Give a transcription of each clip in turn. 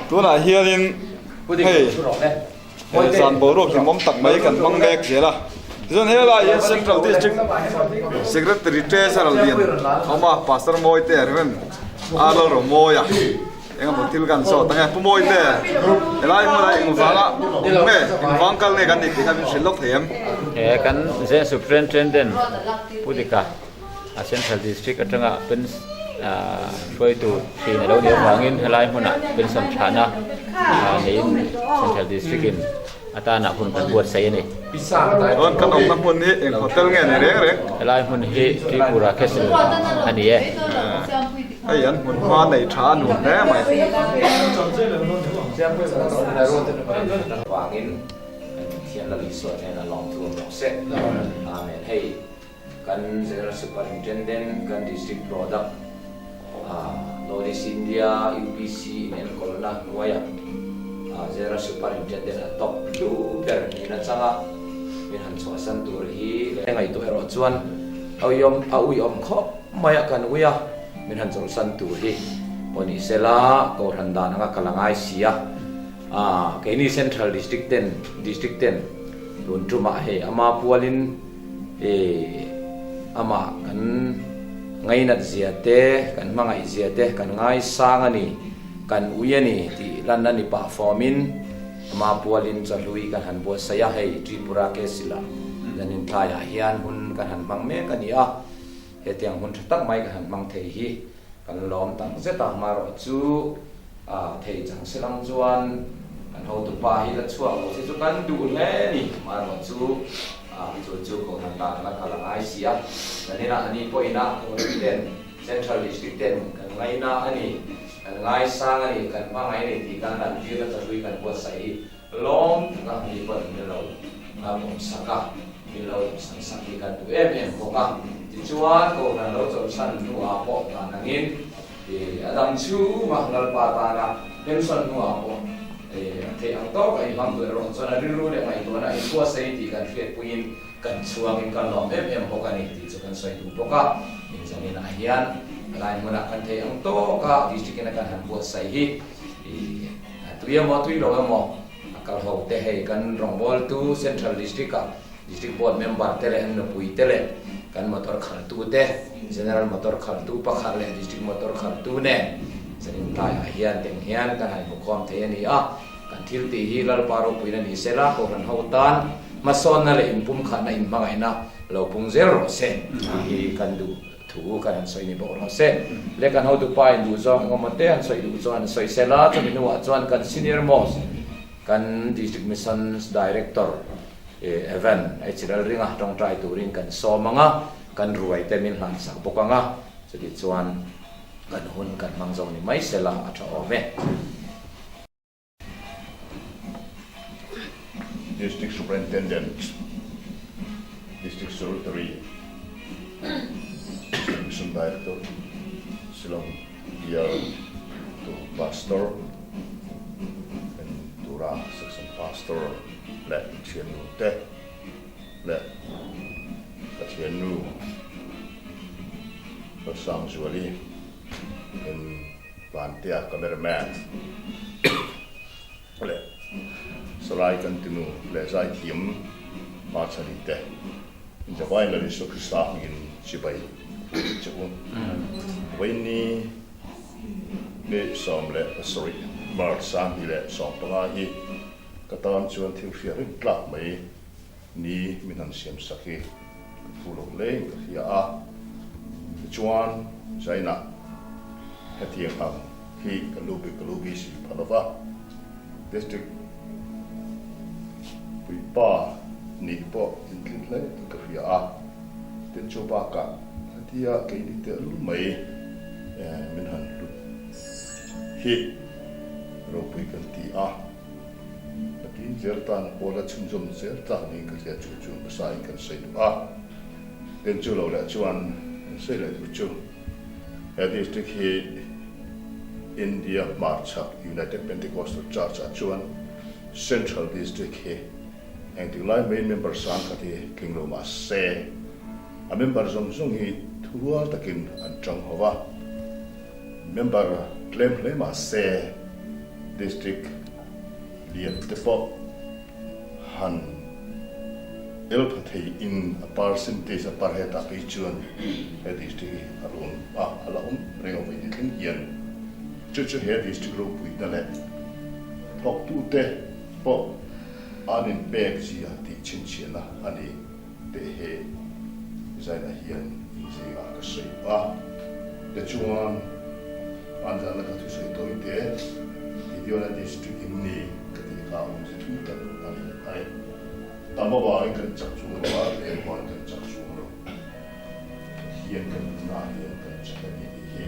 Tunah hianin hei zan boruak hlimawm tak mai kan hmang mek zel a. Tichuan helaiah hian Central District Secretary Treasurer lian a awm a, Pastor Mawite Rev. R. Lalromawia engemaw thil kan zawt ang e. Pu Mawite, helai hmunah engvanga awm nge, engvang kal nge kan nih tih kha min hrilh lawk thei em? He kan Zen Superintendent Pu Dika. A Central District atanga hruaitu thin a lo nih avangin helai hmunah pension thahna neiin Central District in atana hun kan buatsaih a ni. Chuan kan awmna hmun hi eng hotel nge ni reng reng? Helai hmun hi Tripura Castle a ni e. Hei an hmun hma nei tha a nuam hle mai. Vangin kan Pathian Lal Isua hnenah lawmthu a bawk se. Amen. Hei. Kan General Superintendent, kan District Product, North East India UPC in enkawlna hnuaiah General Superintendent a tawp hlu ber niin a chang a, min han chhuahsan tur hi leh ngaihtuah erawh chuan a uiawm a uiawm khawp mai a kan ui a, min han chawlhsan tur hi pawh ni sela Kohhran dan anga kal a ngai si a, keini Central District ten District ten tun tumah hei ama pualin I amah kan ngainat zia te, kan hmangaih zia te kan ngaisang a ni, kan ui a ni tih lan a ni pah fawmin ama pualin chawhlui kan han buatsaih a, hei Tripura Kesila zanin tlaiah hian hun kan han hmang mek a ni a, hetiang hun tha tak mai kan han hmang thei hi kan lawm tak zet a, amaherawh chu thei chang silang chuan kan hotupa hi la chhuak lo se chu kan duh hle a ni, amaherawh chu chu chu Kohhran dan la kal a ngai si a, zaninah ani pawhin a Kohhran ten Central District ten kan ngaina a ni, kan ngaisang a ni, kan hmangaih a ni tih kan lantirna chahlui kan buatsaih hi lawm taka mi pawhin min lo pawmsak a, min lo insansak hi kan duh em em bawk a. Tichuan Kohhran lo chawlhsan hnuah pawh dan angin a dam chhunga Lalpa tana pension hnuah pawh a theih ang tawk a inhmang duh erawh chuan a rilru leh ngaihtuahna a inbuatsaih tih kan hriatpuiin kan chhuangin kan lawm em em bawk a ni tih chu kan sawi duh bawk a. Inzaninah hian helai hmunah kan theih ang tawka District ina kan han buatsaih hi A tui emaw tui lo emaw a kal ho te hei kan rawngbawltu Central District ah District Board member te leh an nupui te leh kan motor khaltu te General motor khaltu pakhat leh District motor khaltu nen zanin tlaiah hian teng hian kan han hmukhawm thei a ni a, kan thil tih hi Lalpa ropuina ni sela Kohhran ho tan hmasawnna leh inpumkhatna inhmangaihna lo pung zel rawh se tih hi kan duh. Thu kan han sawi ni bawk rawh se. Le kan hotupa in duh zawng engemaw te han sawi duh chuan an sawi sel a, chumi hnuah chuan kan senior most kan District Missions Director Evan H Lalringa tawngtai turin kan sawm ang a, kan ruai te min hlan sak bawk ang a, chuti chuan kan hun kan hmang zo ni mai sela a tha awm e. District Superintendent, District Secretary, District Mission Director, Shillong Bial tu Pastor, and Tura Section Pastor leh thiannu te leh ka thiannu Lalsangzuali in Vantea cameraman leh Salai kan tinu leh zaithiam Hmachhani te Inzavain Lal Isua Krista hmingin chibai pui che u. Vawiinni ni 17 March 2015 hi ka tan chuan thil hria ring tlak mai ni min han siam sak hi ka phu lo hle in ka hria a. Tichuan China hetiang ang hi ka lu bik ka lu bi si pha lova, District puipa nih pawh intlin hle in ka hria a. Tin chu bakah hetia keini tehlul mai min han hlut hi ropui kan ti a. Nakin zel tan pawla chhunzawm zel tlak niin ka hria chu chu hmasa in kan sawi duh a. Tin chu lo leh chuan kan sawi leh duh chu he district hi India hmarchhak United Pentecostal Church ah chuan Central District hi engtik lai main member sang khat hi tling lo mah se a member zawng zawng hi thurual takin an tang ho va, member tlem hle mah se. District lian te pawh han el pha thei in a percentage a per head ah phei chuan he district hi a rawn a a la awm reng a vawi ni thleng hian chu chu he district ropui na leh thawktute pawh an inpek zia tih chhinchhiahna a ni teh he zaina hian inzingah ka sawi a tichuan an zana ka thusawi tawi te Gideona district in ni ka tih kha a awmze thui tak a ni a ni. Tam avangin kan chak chung lo a, tlem avangin kan chak chung lo. Pathian kan nunah hian kan chak a ni tih hi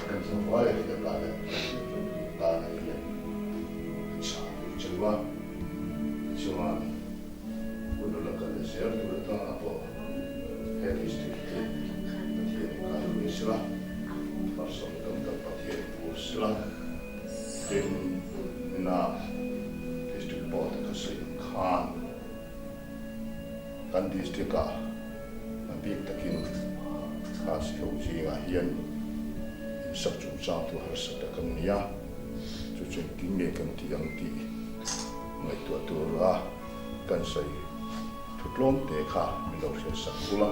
kan zavai a hriat ta leh Pathian ropui tana hian ka chah duh cheu a. Tichuan hun a la kal leh zel tur atana pawh he district hi Pathian in kai lui sila, Malsawm tam tak Pathian in vur sila, tin ina district board a ka sawi ang khan kan district ah a bik takin Khasi ho zingah hian insak chungchang chu harsa tak an ni a, chu chu engtin nge kan tih ang tih ngaihtuah tura kan sawi thu tlawm te kha min lo hriat sak ula,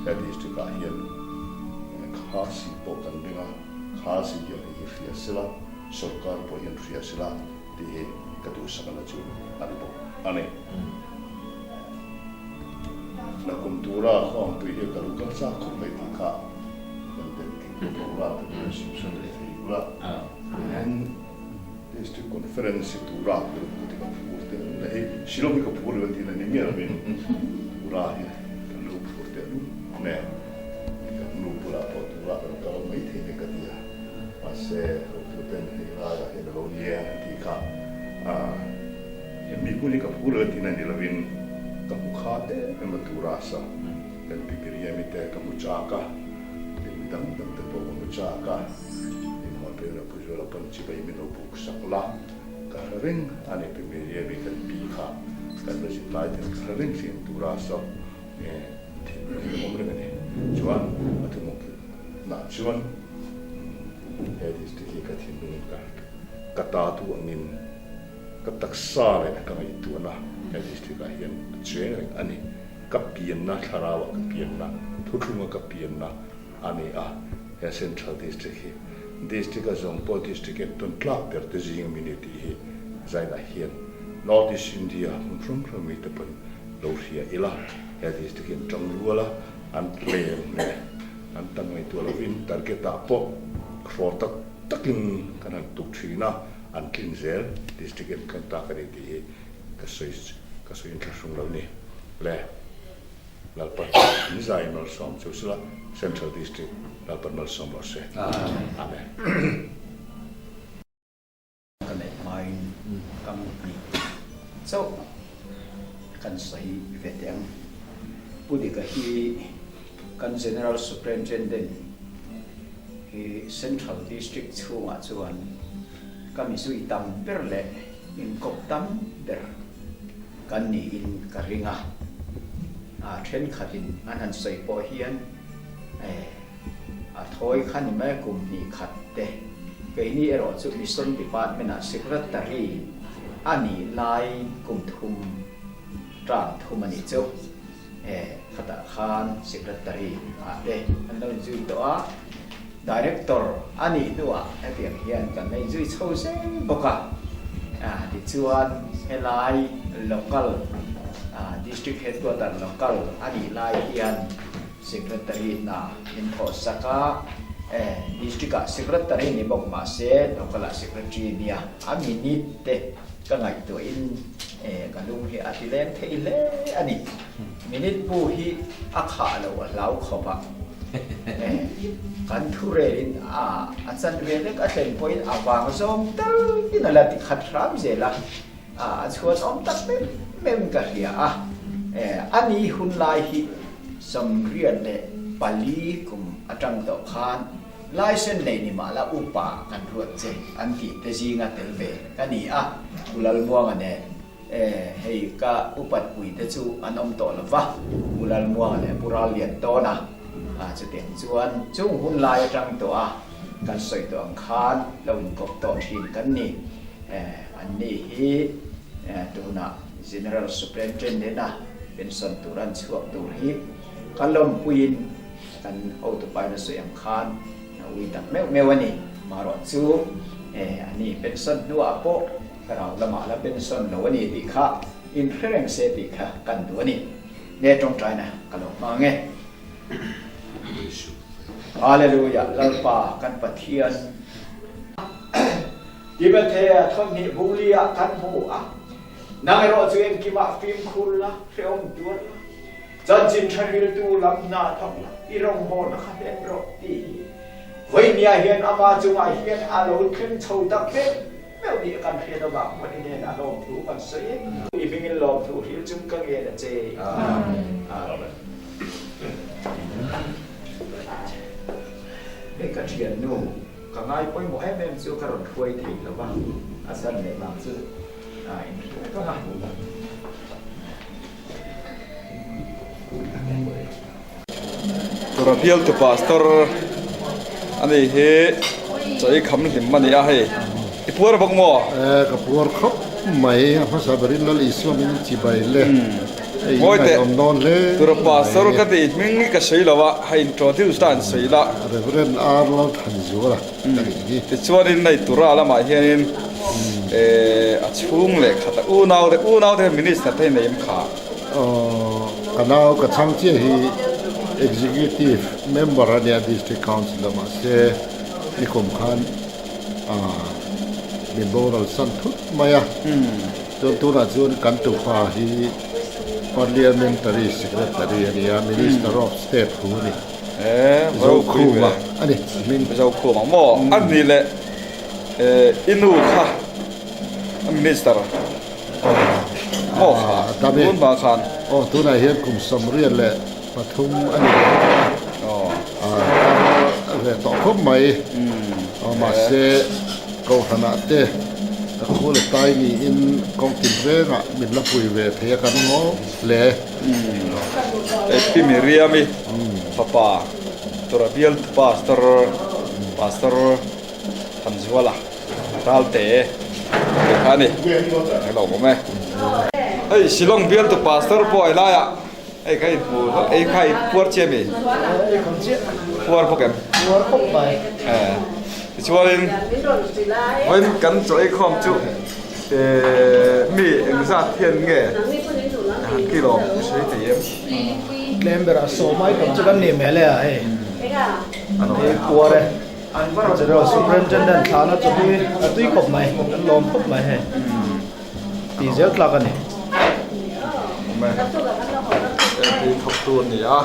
he district ah hian Khasi pawh kan ring a, Khasi hian hei hi hria sela, sorkar pawh hian hria sela tih hi ka duhsakna chu a ni bawk a ni. Nakum tura khawngpui hi ka lo kal chak khawp mai tih kha kan den tih pawh ka ula ka hria sim sim leh thei ula. District Conference hi tura ka lo ti ka phur teh lul a, hei Shillong hi ka phur lo tihna ni miah lovin tura hi kan lo phur teh lul nen kan nu bulah pawh tura kan kal mai thei te ka ti a, mahse hotuten hei laiah hian a lo ni e an tih kha hemi hun hi ka phur lo tihna ni lovin ka hmu kha em em a tura sa kan pi Miriam-i te ka hmu chak a, tin midang dang te pawh ka hmu chak a. Inhawn peng lo Pu Zuala pawn chibai min lo buk sak la, ka hre reng a ni Pi Miriam-i kan pi kha kan la zin lai ten ka hre reng thin tura saw nge thinlung hi awm reng a ni. Chuan a thumuk nah chuan he district hi ka thinlung ka ka ta tu angin ka taksa leh ka ngaihtuahna he district ah hian a cheng reng a ni. Ka pianna thlarau ah ka pianna, thuthlunga ka pianna a ni a, he Central District hi District a zawng pawh District entawn tlak ber te zing ami ni tih hi zainah hian North East India hmun hrang hrang mi te pawn lo hria ila, he District hi an tang rual a, an tlem leh an tam ngaihtuah lovin target ah pawh hraw tak takin kan han tuk thin a, an tlin zel District entawn tlak a ni tih hi ka sawi ka sawi inthlahrung lo ni le. Lalpa in zai malsawm chu sila Central District Lalpa malsawm rawh se. Amen. Ka neih hmain kam hnih chauh kan sawi ve teh ang. Pu Dika hi kan General Superintendent hi Central District chhungah chuan ka mizui tam ber leh inkawp tam ber kan niin ka ring a, a thenkhatin an han sawi pawh hian a thawi kha ni mai kum hnih khat te, keini erawh chu Mission Department-ah Secretary a nih lai kum thum term thum a nih chu khatah khan Secretary ah te an lo inzui tawh a, Director a nih hnuah hetiang hian kan la inzui chho zel bawk a, tichuan helai local District Headquarter local a nih lai hian Secretary hna min thawh sak a, District ah Secretary ni bawk mah se local ah Secretary nia a minute te ka ngaihtuahin ka lung hi a ti leng thei hle a ni. Minute bu hi a khah lo a hlau khawp a, kan thu relin a a chan ve lek a thlen pawhin a vang zawng tal in a la ti khat hram zel a, a chhuan awm tak mem mem ka hria a, a ni hun lai hi 74 kum atang tawh khan License nei ni mah la upa kan ruat che an tih te zinga tel ve ka ni a, U Lalmuanga nen E, hei ka upat pui te chu an awm tawh lo va, Pu Lalmuanga leh Pu Rallian Tawna chutiang chuan chung hun lai atang tawh a. Kan sawi tawh ang khan lo inkawp tawh thin kan ni. An ni hi tunah General Superintendent a pension tur an chhuak tur hi kan lawmpuiin kan hotupain a sawi ang khan a ui tak meuh meuh a ni. Marawh chu a ni pension hnuah pawh thlarau lamah la pension lo a ni tih kha inhre reng se tih kha kan duh a ni. Nge tawngtaina ka lo hmang e. Hallelujah Lalpa kan Pathian. Timothea thawmhnih buli ah kan hmu a, Nang erawh chu engkimah fimkhur la, hrehawm tuar la, chanchin tha riltu lam hna thawk la, i rawngbawlna kha hlen rawh tih hi vawinia hian ama chungah hian a lo thleng chho tak meuh meuh nih kan hriat avang pawn i hnenah lawmthu kan sawi e. I hmingin lawmthu hril chung ka ngen a che. Amen. Hei ka thiannu, ka ngai pawimawh em em chu ka rawn hruai thei lo va, a san leh vang chu a inhria vek ang a. Tura bialtu pastor a nih hi chawi kham hlim a ni a hei i puar bawk maw? Ka puar khawp mai, a hmasa berin Lal Isua min chibai le. Ngawi teh, tura pastor ka tih hming hi ka sawi lo a, hei introduce la an sawi la. Reverend R Lalthanzuala ka nih hi. Tichuanin hei tura lamah hianin a chhung leh khat a unau te, unau te hian minister te hi nei em kha? Aw, ka nau ka chhang chiah hi executive member a nia district council a mahse nikum khan min boral san thut mai a. Chuan tunah chuan kan tupa hi Parliamentary Secretary a ni a, Minister of State hu a ni. Zokhuma a ni hming. Zokhuma maw? A ni leh i nu kha Minister maw kha? Tun hma khan. Aw tunah hian kum 73 a ni ve tawh a, tar ve tawh khawp mai. Mahse Kohhranah te ka khu la tai niin kawng tin rengah min la pui ve thei a kan ngaw hle. Pi Miriam-i fapa tura bial pastor Pastor Thanzuala Ralte tih kha a ni. Ka lo awm e. Hei Shillong bialtu pastor pawh a laiah hei kha i hmu ei kha i puar chiah mi? Puar bawk em? Puar khawp mai. Tichuanin vawiin kan chaw ei khawm chu mi engzat hian nge han kilo i sawi thei em? Tlem berah sawmai tam chu kan ni hmel e a hei. Hei puar e. General Superintendent thlahna chaw hi a tui khawp mai, kan lawm khawp mai hei. Tih zel tlak a ni. Awm e. Hei thawktu a ni a.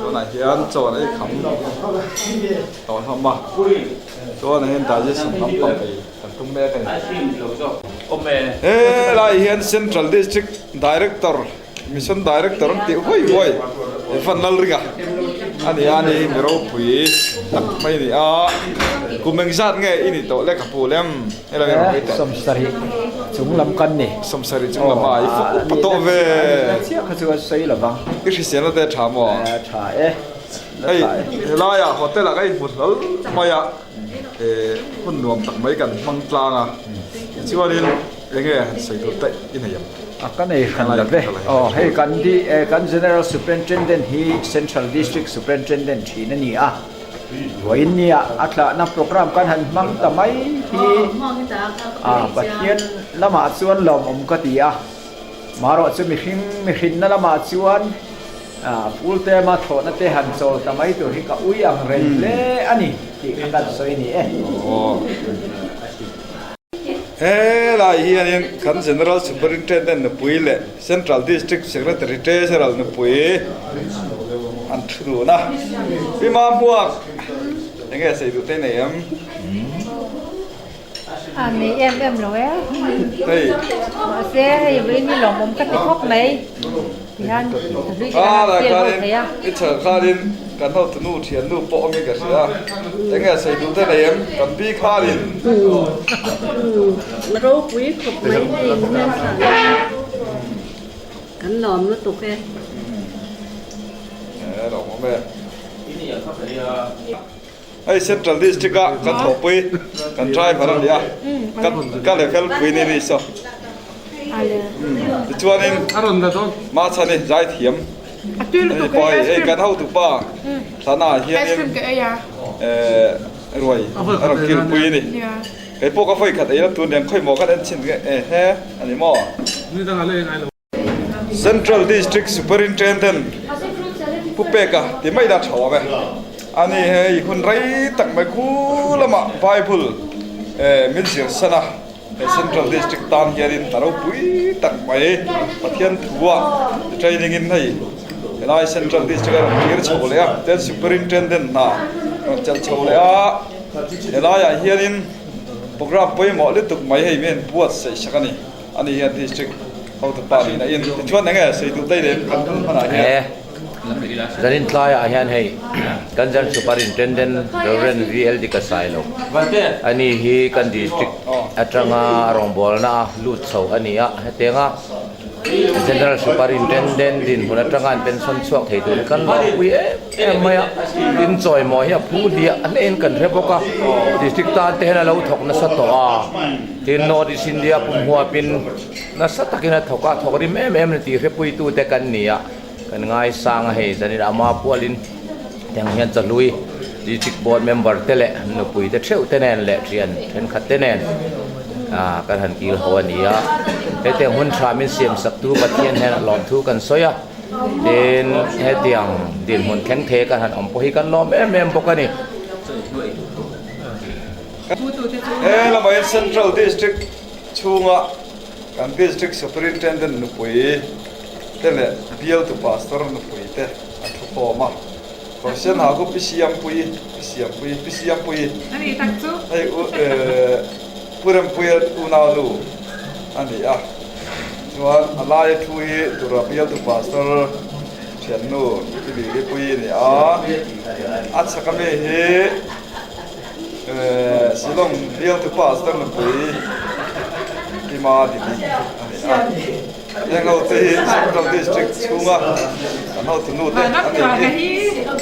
Tunah hian chaw an ei kham tawh hlawm a, chuan hian digestion lampang ei kan tum mek a ni. Helai hian Central District Director, Mission Director an tih huai huai Evan Lalringa a ni a, ani hi mi ropui tak mai a ni a, kum engzat nge i nih tawh le ka pu lem? Helai hi rawn Sawmsarih chung lam kan ni. Sawmsarih chung lam a i fawk upa tawh ve. Chiah kha chu a sawi lo vang. I hriselna te a tha maw? A tha e. Hei helaiah hotel ah ka inhmu hlawl mai a, hun nuam tak mai kan hmang tlang a, tichuanin enge han sawi tur te i nei ang? A ka nei hran lo ve. Aw hei kan di kan General Superintendent hi Central District Superintendent thin a ni a. Vawiin nia a tlahna program kan han hmang ta mai hi a Pathian lamah chuan lawmawm ka ti a, marawh chu mihring mihrinna lamah chuan full term a thlawhna te han chawl ta mai tur hi ka ui ang reng hle a ni tih kha kan sawi a ni e. Helai hianin kan General Superintendent nupui leh Central District Secretary Treasurer nupui an thu dun a. Pi Mahmuak, enge sei duh te nei em? A nei em em lo e. Hei. Mahse hei vawiin hi lawmawm ka ti khawp mai. Tihian hlui te kan han fial ho thei a. I chhel khanin kan hotu nu thian nu pawh awmin ka hria. Enge sei duh te nei em? Kan pi khanin. Ropui khawp mai hei hmeltha kan lawm lutuk e. E lawmawm e. Hei Central District a kan thawhpui kan driver a ni a, ka ka level pui ni ni saw. Tichuanin Machhani zaithiam ani pawh hei hei kan hotupa Thlana hianin ruai a rawn kilpui a ni. Kei pawh ka vawi khat ei la tun reng khawi maw kan en chhin he a ni maw? Central District Superintendent Pu Peka ti mai la tha awm e. Ani hei hun rei tak mai khu lamah Bible min zir san a, he Central District tan hianin hna ropui tak mai Pathian thua training in hei helai Central District a rawn kir chho leh a, tin Superintendent hna rawn chelh chho leh a, helaiah hianin programme pawimawh lutuk mai hei min buatsaih sak a ni. Ani hian district hotupa niin a in. Tichuan enge sei duh daih leh kan hun hmanah hian. E, zanin tlaiah hian hei kan General Superintendent Rev. VL Dika Sailo ani hi kan district atanga rawngbawlna a lut chho a ni a, hetianga General Superintendent dinhmun atanga an pension chhuak thei tur hi kan lawmpui em em mai a, tin chawimawi hi a phu hliah hlein kan hre bawk a, district tan te hian a lo thawk nasa tawh a. Tin, North East India pum huapin nasa takin a thawk a, thawk rim em em tih hrepuitute kan ni a, kan ngaisang a hei zanin ama pualin tiang hian Chahlui District Board member te leh nupui te theuh te nen leh thian thenkhat te nen kan han kil ho a ni a, hetiang hun tha min siam saktu Pathian hian a lawmthu kan sawi a, tin hetiang dinhmun thleng thei kan han awm pawh hi kan lawm em em bawk a ni. He lamah hian Central District chhunga kan District Superintendent nupui te leh bialtu Pastor nupui te an thu khawm a. Kawrsen ha khu Pi Siampuii, Pi Siampuii, Pi Siampuii hei u Pu Rempuia unaunu a ni a. Chuan a laia thu hi Tura bialtu Pastor thiannu Pi Lilipuii a ni a. A chhak ami hi. Shillong bialtu pastor nupui Kima Didi a ni a. Heng ho te hi Central District chhunga kan hotu nu te an ni hi.